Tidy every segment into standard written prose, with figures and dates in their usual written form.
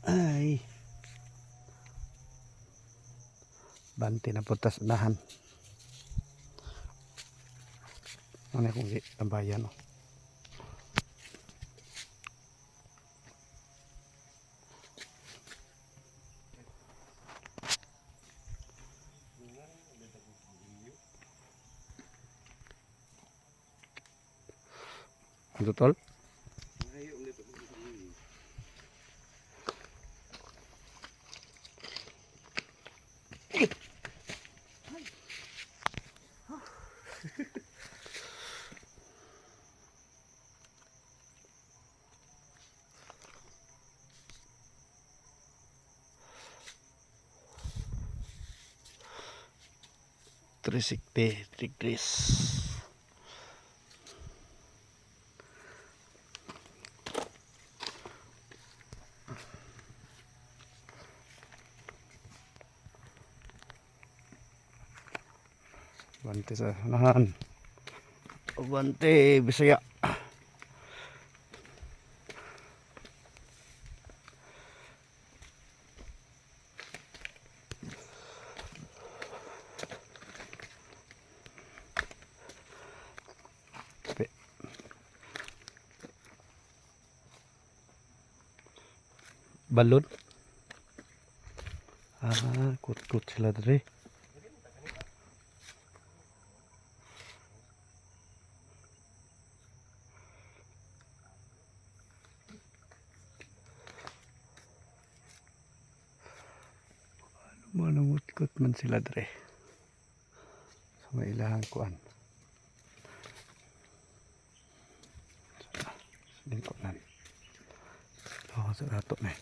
Ay. Bante na punta sa unahan. Ano kung tambayan, no? Ano, tol? 360 degrees. Bante sa unahan. Bante Bisaya. Balon. Ah, kut-kut sila dre. Manungutkot man sila dre. Sa may ilahang kuan. Sa lingkunan. Oh, sa rato na eh.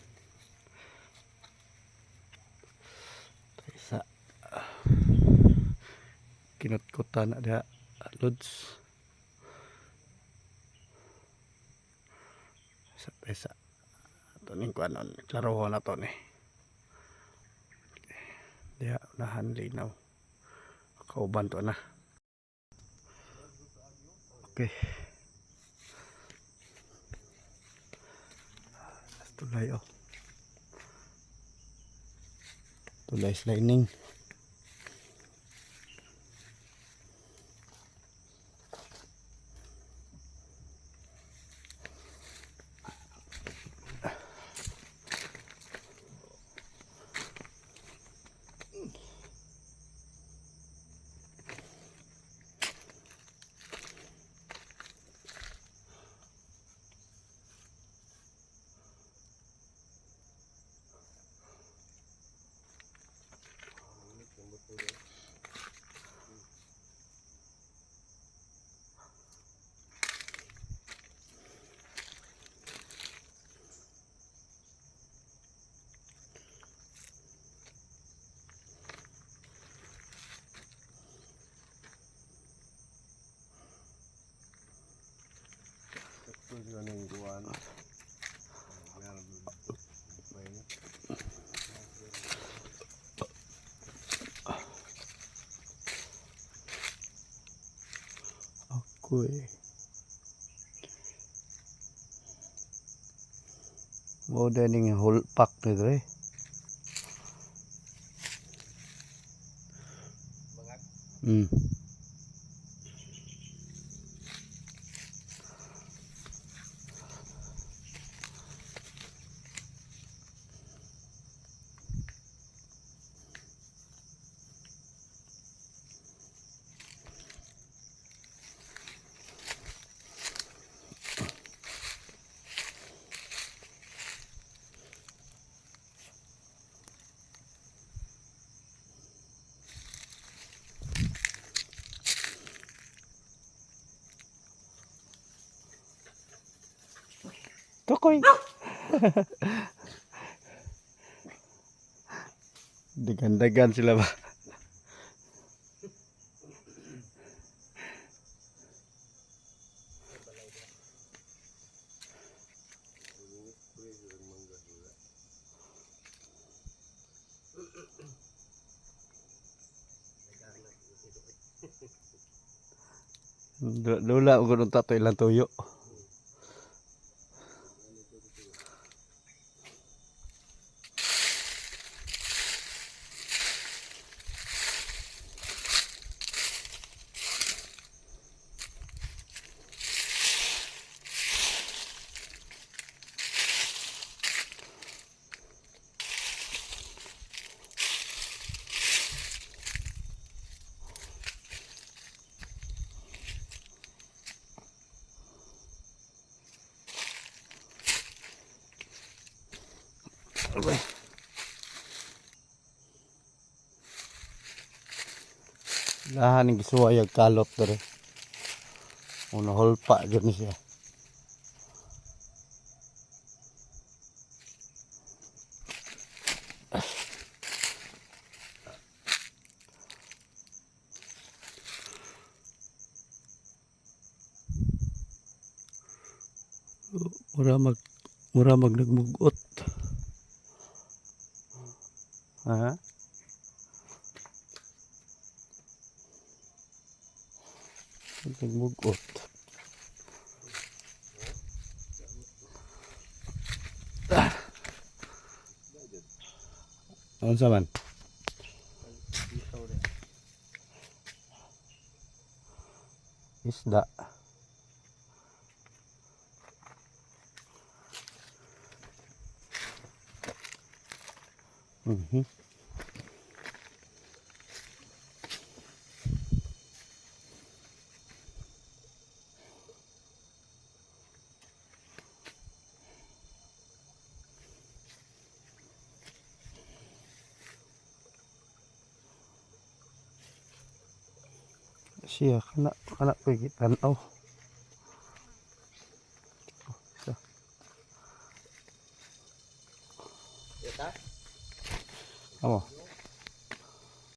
Isa. Kinutkutan na diha. Lods. Isa isa. Ito ning kuan nun. Klaro na to ni. Diha unahan linaw. Kauban to na. Okay. Tulay oh. Tulay sliding. Ito sila ng kuwan. Ako eh. Mo dining whole pack nito eh. Tukoy. Dagan-dagan sila ba? Lula, ug unta to ilang tuyo. Aray. Lahan ni gisuway ang kalot dere. Una holpa jud ni siya. Mura mag nagmugot. Ha? Nagmugot. Ah. Unsa man? Isda. Siya kana kana ko'y gitanaw. Oh, isa. Amo.